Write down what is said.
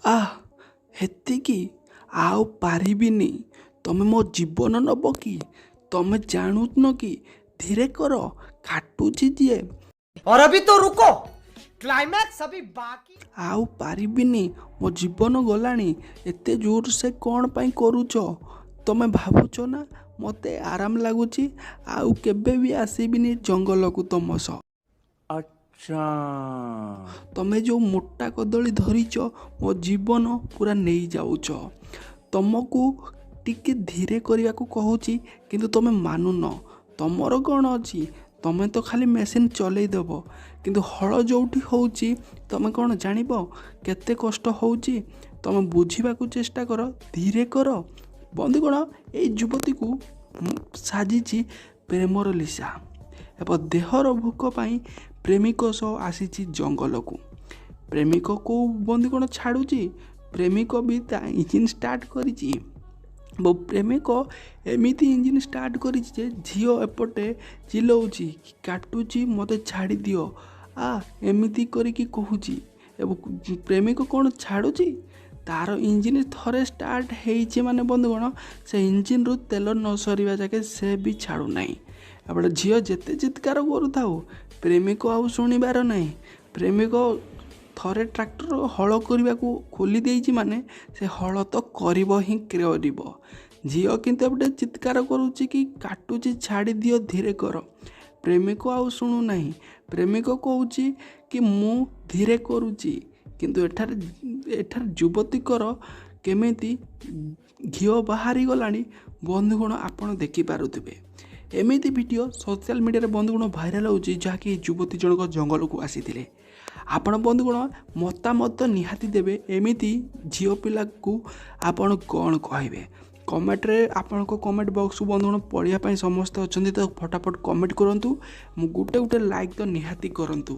ଆଃ, ହେତିକି ଆଉ ପାରିବିନି। ତମେ ମୋ ଜୀବନ ନେବ କି? ତମେ ଜାଣୁନ କି? ଧୀରେ କର, କାଟୁଛି ଯିଏ। और अभी तो रुको, क्लाइमैक्स अभी बाकी। ଆଉ ପାରିବିନି, ମୋ ଜୀବନ ଗଲାଣି। ଏତେ ଜୋରସେ କ'ଣ ପାଇଁ କରୁଛ? ତମେ ଭାବୁଛ ନା ମୋତେ ଆରାମ ଲାଗୁଛି? ଆଉ କେବେ ବି ଆସିବିନି ଜଙ୍ଗଲକୁ ତମ ସହ। अच्छा। ତମେ ଯେଉଁ ମୋଟା କଦଳୀ ଧରିଛ, ମୋ ଜୀବନ ପୁରା ନେଇଯାଉଛ। ତମକୁ ଟିକେ ଧୀରେ କରିବାକୁ କହୁଛି, କିନ୍ତୁ ତମେ ମାନୁନ। ତମର କ'ଣ ଅଛି? ତମେ ତ ଖାଲି ମେସିନ୍ ଚଲେଇ ଦେବ, କିନ୍ତୁ ହଳ ଯେଉଁଠି ହେଉଛି ତମେ କ'ଣ ଜାଣିବ କେତେ କଷ୍ଟ ହେଉଛି? ତମେ ବୁଝିବାକୁ ଚେଷ୍ଟା କର, ଧୀରେ କର। ବନ୍ଧୁଗଣ, ଏଇ ଯୁବତୀକୁ ସାଜିଛି ପ୍ରେମର ଲିସା ଏବଂ ଦେହର ଭୋକ ପାଇଁ ପ୍ରେମିକ ସହ ଆସିଛି ଜଙ୍ଗଲକୁ। ପ୍ରେମିକ କେଉଁ ବନ୍ଧୁଗଣ ଛାଡ଼ୁଛି? ପ୍ରେମିକ ବି ତା ଇଞ୍ଜିନ୍ ଷ୍ଟାର୍ଟ କରିଛି ଏବଂ ପ୍ରେମିକ ଏମିତି ଇଞ୍ଜିନ୍ ଷ୍ଟାର୍ଟ କରିଛି ଯେ ଝିଅ ଏପଟେ ଚିଲଉଛି, କାଟୁଛି, ମୋତେ ଛାଡ଼ିଦିଅ, ଆ ଏମିତି କରିକି କହୁଛି। ଏବଂ ପ୍ରେମିକ କ'ଣ ଛାଡ଼ୁଛି? ତାର ଇଞ୍ଜିନ୍ ଥରେ ଷ୍ଟାର୍ଟ ହେଇଛି ମାନେ ବନ୍ଧୁଗଣ, ସେ ଇଞ୍ଜିନ୍ରୁ ତେଲ ନ ସରିବା ଯାକେ ସେ ବି ଛାଡ଼ୁନାହିଁ। ଏପଟେ ଝିଅ ଯେତେ ଚିତ୍କାର କରୁଥାଉ, ପ୍ରେମିକ ଆଉ ଶୁଣିବାର ନାହିଁ। ପ୍ରେମିକ ଥରେ ଟ୍ରାକ୍ଟର ହଳ କରିବାକୁ ଖୋଲି ଦେଇଛି ମାନେ ସେ ହଳ ତ କରିବ ହିଁ କରିବ। ଝିଅ କିନ୍ତୁ ଏପଟେ ଚିତ୍କାର କରୁଛି କି କାଟୁଛି, ଛାଡ଼ିଦିଅ, ଧୀରେ କର। ପ୍ରେମିକ ଆଉ ଶୁଣୁନାହିଁ। ପ୍ରେମିକ କହୁଛି କି ମୁଁ ଧୀରେ କରୁଛି, କିନ୍ତୁ ଏଠାରେ ଯୁବତୀଙ୍କର କେମିତି ଘିଅ ବାହାରିଗଲାଣି ବନ୍ଧୁଗଣ, ଆପଣ ଦେଖିପାରୁଥିବେ। ଏମିତି ଭିଡ଼ିଓ ସୋସିଆଲ ମିଡ଼ିଆରେ ବନ୍ଧୁଗଣ ଭାଇରାଲ୍ ହେଉଛି, ଯାହାକି ଯୁବତୀ ଜଣକ ଜଙ୍ଗଲକୁ ଆସିଥିଲେ। ଆପଣ ବନ୍ଧୁଗଣ ମତାମତ ନିହାତି ଦେବେ। ଏମିତି ଝିଅ ପିଲାକୁ ଆପଣ କ'ଣ କହିବେ କମେଣ୍ଟରେ? ଆପଣଙ୍କ କମେଣ୍ଟ ବକ୍ସକୁ ବନ୍ଧୁଗଣ ପଢ଼ିବା ପାଇଁ ସମସ୍ତେ ଅଛନ୍ତି, ତ ଫଟାଫଟ କମେଣ୍ଟ କରନ୍ତୁ। ମୁଁ ଗୋଟେ ଗୋଟେ ଲାଇକ୍ ତ ନିହାତି କରନ୍ତୁ।